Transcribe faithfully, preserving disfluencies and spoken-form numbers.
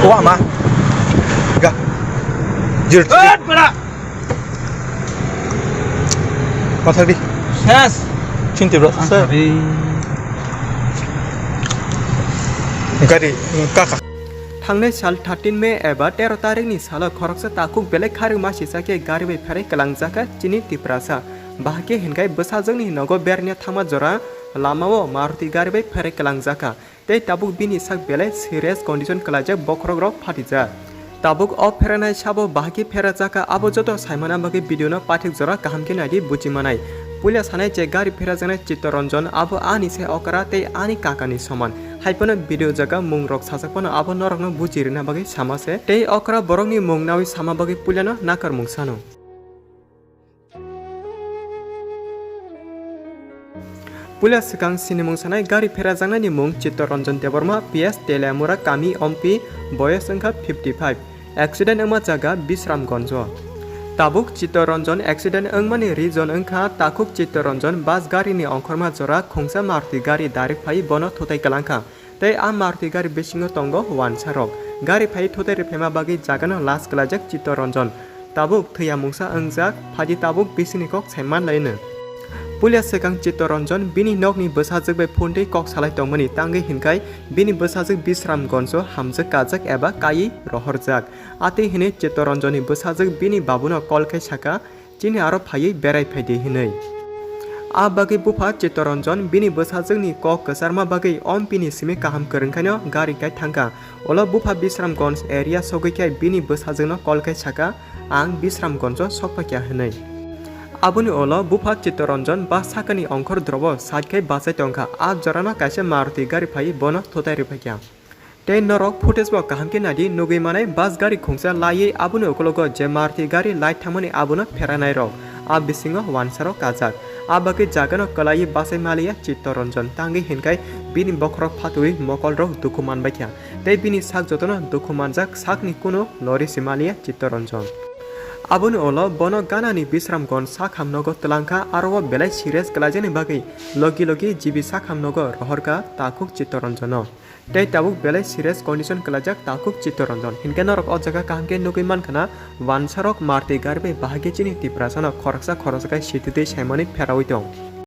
Wama. Ga. Jir. Mathak di. Ses. Chinti bro. Gari kaka. Thangnai sal thirteen May eba tero tarikni salo khoroksa takhuk belai kharwi masi chakhe gari bai pherai kwlangjakha chini Tiprasa. Bahai khe hinkhai bwsajwkni nogo berni thangma jora lamao Maruti gari bai pherai kwlangjakha. Tei tabuk bini sak belai serious condition kwlaijak, bokhorok rok phatijak. Tabuk o pheranai sabo bahai khe pherajakha, abo joto saimana bagwi video no paithak jora kaham khe naidi buji manai. Puila sanai je gari pherajaknai Chittaranjan abo ani se okra tei ani kaka ni soman. Haiphano video jaga mung rok sajak phano abo norok no buji rwna bagwi sama se. Tei okra borok ni mung nawi sama bagwi puila no nakar mung sano. Puila swkang sinimung sanai gari pherajaknai ni mung Chittaranjan Debbarma, P S Teliamura kami, Ompi, boyos wngkha fifty five. Accident wngma jaga Bisramganj o. Tabuk Chittaranjan accident wngmani reason wngkha takhuk Chittaranjan bus gari ni ongkhorma jora khungsa Maruti gari direct phai bono thutai kwlangkha. Tei a Maruti gari bisingo tongo wansa rok. Gari phai thutai rwphaima bagwi jagano las kwlaijak Chittaranjan. Tabuk thwiya mungsa wngjak, phaidi tabuk bisingni kok sai manlaino. Puila swkang Chittaranjan bini nokni bwsajwk bai phone twi kok salai tongmani tangwi hinkhai bini bwsajwk Bisramganj o hamjwk kajak eba kaiwi rohorjak. Atwi hinwi Chittaranjan ni bwsajwk bini babuno call khai saka, "Chini aro phaiwi berai phaidi," hinwi. A bagwi bupha Chittaranjan bini bwsajwkni kok kwcharma bagwi Ompi ni simi kaham kwrwngkhaino gari kai thangkha. Ulo bupha Bisramganj area sogwi khe bini bwsajwkno call khai saka, "Ang Bisramganj o sokphaikha," hinwi. Aboni ulo bupha Chittaranjan bus sakani ongkhor drobo side khai bachai tongkha. A jorano kaisa Maruti gari phaiwi bono thutai rwphaikha. Tei norok footage bo kaham khe naidi, nugwi manai bus gari khungsa laiwi aboni ukologo je Maruti gari light thangmani abono pheranai rok, a bisingo wansa rok kajak. A bagwi jagano kwlaiwi bachai maliya Chittaranjan, tangwi hinkhai bini bokhorok phatwi mokol rok dukhu manbaikha. Tei bini sak jotono dukhu manjak, sakni kunu lori si maliya Chittaranjan. Aboni ulo bono ganani Bisramganj sakham nogo twlangkha, aro o belai serious kwlaijakni bagwi logi logi G B sakham nogo rohorkha takhuk Chittaranjano. Tei tabuk belai serious condition kwlaijak takhuk Chittaranjan. Hinkhe norok o jaga kaham khe nugwi mankha na, wansarok Maruti gari bai bahai khe chini Tiprasano khoroksa khoroksa khe sititwi saimani pherawi tong.